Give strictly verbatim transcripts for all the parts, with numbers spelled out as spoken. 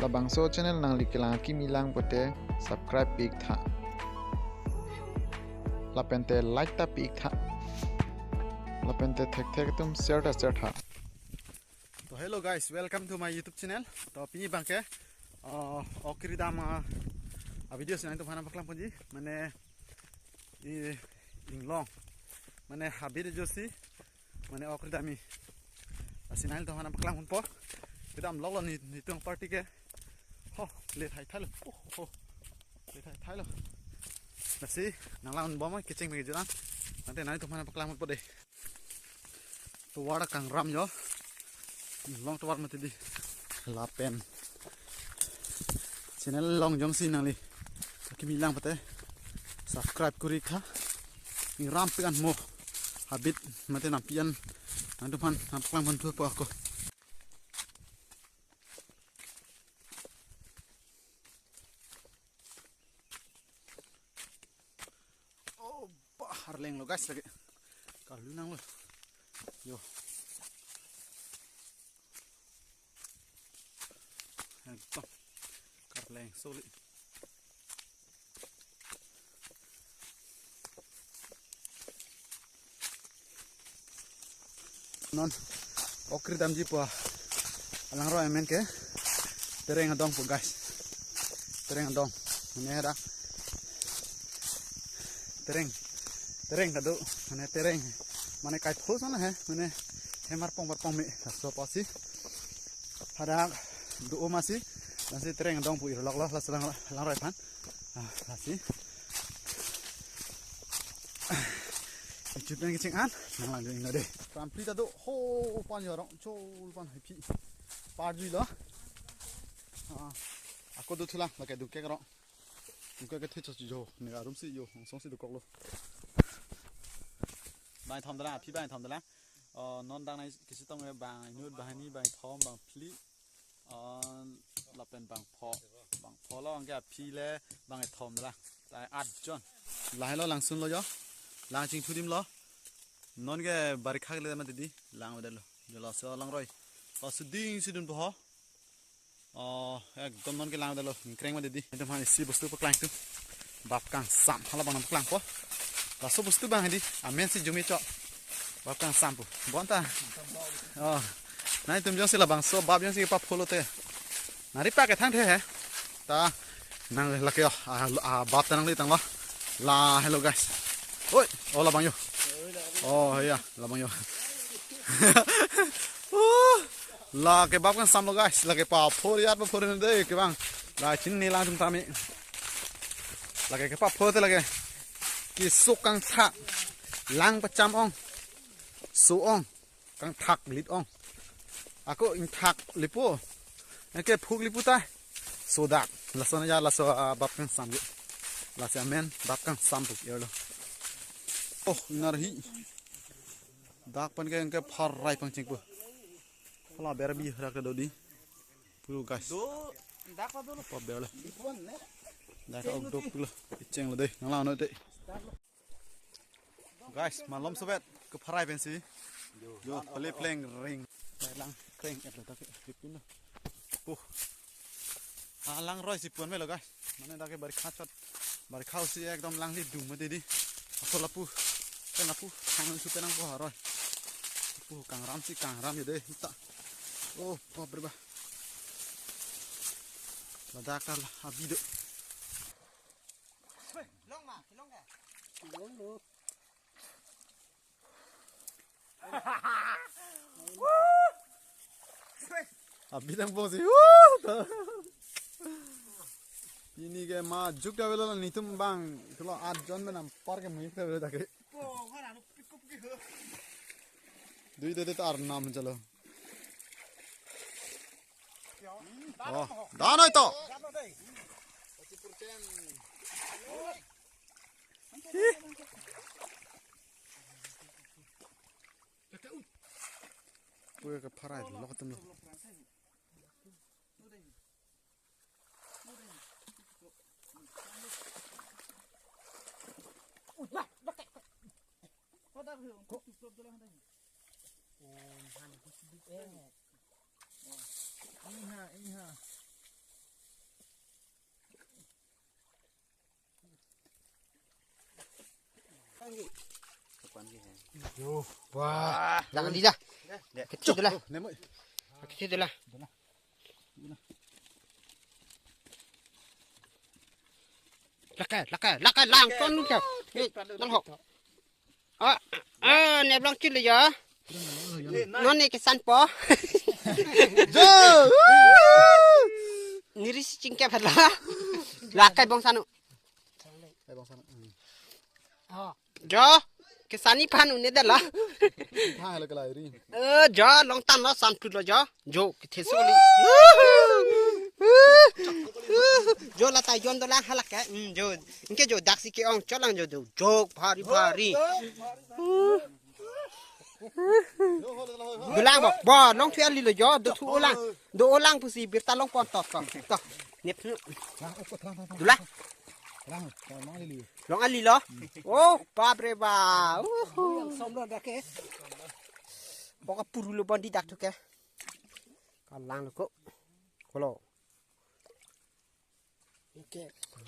Labangso channel nangli kelang akimi lang pote subscribe pi-ik tha. Lapente like ta pi-ik tha. Lapente thekthek atum share ta share tha. To hello guys, welcome to my YouTube channel. To pini abangke uh, okri dam uh, a video si nangtumphan nangpaklang ponji. Mane i inglong. Mane habit josi. Mane okri dam-i. Lasi nangtumphan nangpaklang ponpo. Kedam lok lo ni nitum party ke. Ho, le thai thai lo. Oh, ho. Le thai thai lo. Lasi nanglang bom kecheng me juran. Ante nangtumphan nangpaklang ponpo de. Tovar kangram jo. Long tovar mati di. Lapen. Channel along jongsi nangli akimi lang pote subscribe kuri tha. Ingram pi-an mo. Habit mate nampi-an nangtumphan nangpaklang ponthupo ako. Oh, bah, arleng lo guys lagi. Kalu nang lo. Yo. Ekdom. Karleng soli. Non okri damji po. Alangroi amen ke Tereng adong po guys. Tereng adong. Mane hera. Tereng. Tereng kado. Mane tereng. Mane kaipho sana he. Mane hemar pong bar pong me. Laso apotsi. Hadak do-o masi. Lasi tereng adong po irlok lo. Laso lang, langroi aphan. Ah, lasi. Ichut pen kecheng an, nanglang ding lo de. Rampli ta do, ho, pan jorong, chol pan haipi. Parjui lo. Ah, ako do thulang, lake dungke rong. Dungke kethe cho jo, ne arum si jo, song si dokok lo. Bang thom dala, aphi bang thom dala. Oh, non dang nai kisi tong bang inut, bang hini, bang thom, bang phli. Oh, lapen bang pho. Bang pho lo anke aphi le bang ethom la. Tai at jon. Lahai lo langsun lo jo. Lang chingthu adim lo. Non ke barikha ke le mati di. Lang beda lo. Jo laso langroi. Laso ding si dunpo ho. Oh, ekdom non ke lang beda lo. Ningkreng mati di. Ekdom han isi bostu paklang tu. Bap kangsam. Hala bang nangpaklangpo. Laso bostu bang di. Amen si jumi chok. Bap kangsam pu. Bonta. Oh. Nangtum jongsi labangso bap jongsi pa pholo te. Nari pa kethang the he. Ta nang lake yo. Ah, ah, bap ta nangli tanglo. La hello guys. Oi, oh labang yo. Oh ya, labang yo. Oh, lake bap kangsam lo guys. Lake pa phori at pa phori de ke bang. La chinine lang tum tami. Lake ke pa phori te lake. Keso kangthak. Lang pacham ong. So ong. Kangthak lit ong. Ako ingthak lipo. Eke phuk lipo ta. So dak. Laso na ya laso, ah, bap kangsam yo. Laso amen bap kangsam pu yo lo. Oh, ingar hi. Dak pen ke, ke pharai pangcheng pu. Hala berbi rak do di. Pulu guys. Do, dak pa dulu. Pa bel. Dak ok do pulu. Icheng lo de. Nanglang no de. Guys, malom sobet ke pharai pensi. Yo, pale pleng ring. Lang kreng et lo dak ke pipin lo. Uh. Ah, langroi si pon me lo guys. Mane dak ke barikha chot. Barikha si ekdom lang li dung mati di. Apo lapu. Pen lapu. Hang su penang po haroi. Lapu kangram si kangram yo de. Ta. Oh, pop reba. Ladak ta la abi do. Long ma, long ka? Long lo. Abi nangpo si. Woo! Pini ke majuk ta avelo nitum bang. Itulo at jon menam par ke muik ta avelo dak ke. Dui de de ta arnam chalo. Oh, dan oi to. Puya ke pharai lo katem lo. Iha, iha. Yo, wah. Lang ali dah. Kecil tu lah. Kecil tu lah. Lakai, lakai, lakai, lang kon ke. Ni, nang hok. Ah, ah, ne blang chili ya. Non ne kesan po. Jo. Niri si chingke phatla. Lakai bong sanu. Lakai bong sanu. Jo, kesani phan un-e dala. Tha hala kalai ri. Eh, jo, long tan lo san phut lo jo. Jo, kethe soli. Jo, la ta jon dola halake. Hmm, jo. Inke jo daksi ke-ong cholang jo do. Jo, bhari bhari. Dolang bo, bo, long thu ali lo jo, do thu olang. Do olang pusi birta long pon to, to, to. Nep thu. Dola. Long ali lo. Oh, bap re bap. Uhu. Boka puru lo bondi dak thu ke. Kalang lo ko. Kolo.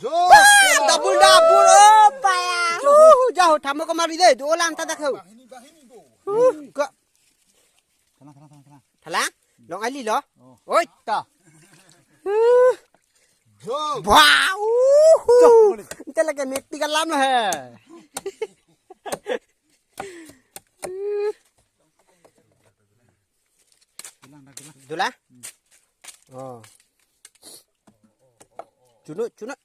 Jo. Double, double, oh, paya. Uhu, jauh, tamo kemari deh, do olang ta dak ho. Uhu, ko. Thalang, thalang, thalang, thalang. Thalang? Long ali lo? Oh. Oi, ta. Jo. Wah, uhu. Ante lagi mepi kalam lo he. Dola? Oh. Chunu, chunu.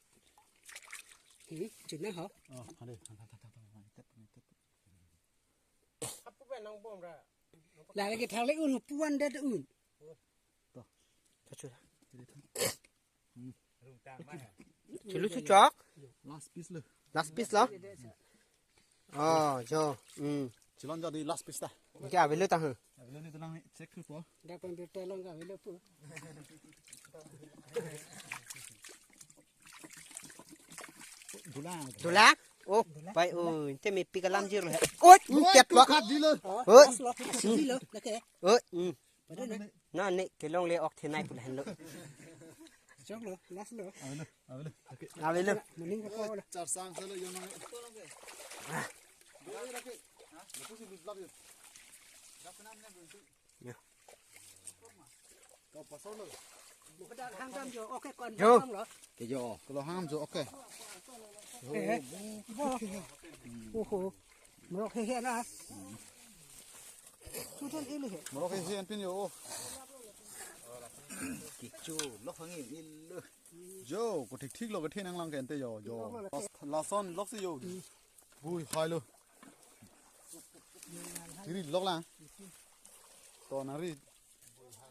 Hmm, chunu ho? Oh, ada. Lagi thang le un, puan det un. Chunu chuchok. Last piece lo. Last piece lo. Oh, jo. Hmm. Chilon jadi last piece ta. Kya avelo ta ha? Avelo ni tulang ni check through po. Dak pen birta long ka avelo po. Dolang. Dolang? Oh, pai, oh, ante mepi kalam jir lo. Oh, tet lo. Khat dilo. Oh. Last lo, last lo, lake. Oh, hmm. Pada na. Na ne kelong le ok thenai pula henlo. Chok lo, last lo. Avelo, avelo. Okay. Avelo. Morning ko lo. Char sang sa lo yon. Ya. Kau pasal lo. Bukan hang dam jo, oke kon. Jo. Dam lo. Ke jo, kalau hangam jo, oke. Eh, eh. Bo. Oho. Morok hehe na. Sudan ili he. Morok hehe anpin yo. Kichu, lok hangi ilu. Jo, ko thik thik lo kethe nanglang ke ante jo, jo. Lason lok si jo. Bui hai lo. Tiri lok lang. To nari.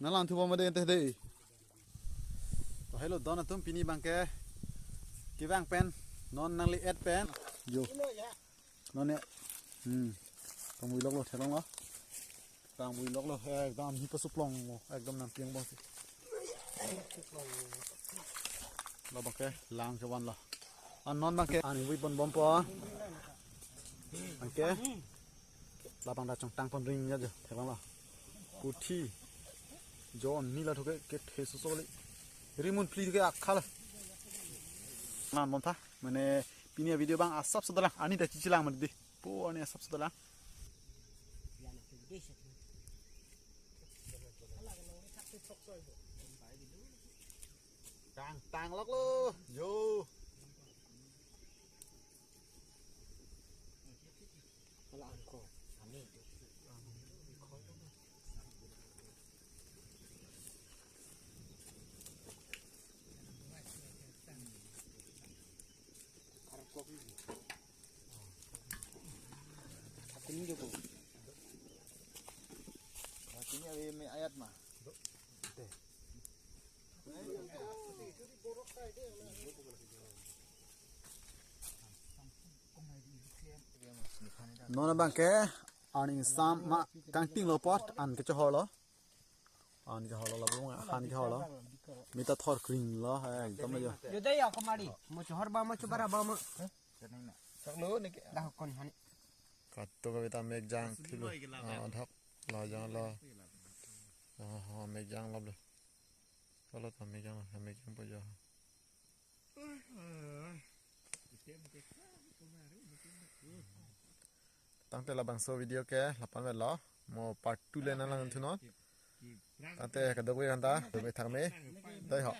Nanglang thupo made ante de. To hello don atum, pini abangke kevang pen non nangli-et pen. Jo. Non ne. Hmm. Tang bui lok lo, thelong lo. Tang bui lok lo, ekdom hi pasuplong lo, ekdom nang piang bong si. Lo abangke lang kevan lo. An non abangke an bui bon bom po. Abangke. Labang ta chongtang pon ring ya jo, thelong lo. Puthi. Jon ni la thuke kethe sosoli. Rimun phli thuke akhal. Nan bom tha. Mane pini avideo abang asap so dolang. Ani ta chichilang mati di. Po ani asap so dolang. Tang tang lok lo. Jo. Ini ave me ayat ma. Non abangke an ingsam ma kangting lo apot an kechehor lo. An kehor lo, labang an kehor lo. Mita thor kring lo, eh, ekdom lo jo. Yo dei ya kemari. Mo chehor ba mo chobara ba mo. Dak kon hani. Kato ka mita mekjang thilo. Ah, dhak lo jang lo. Oh, oh, mekjang lo le. Kalau ta mekjang lo, mekjang po jo. Tangte labangso video ke lapu-an avelo, mo part two le nanglang thunon. Tangte kadokave aphanta, dome thangme, dei ho.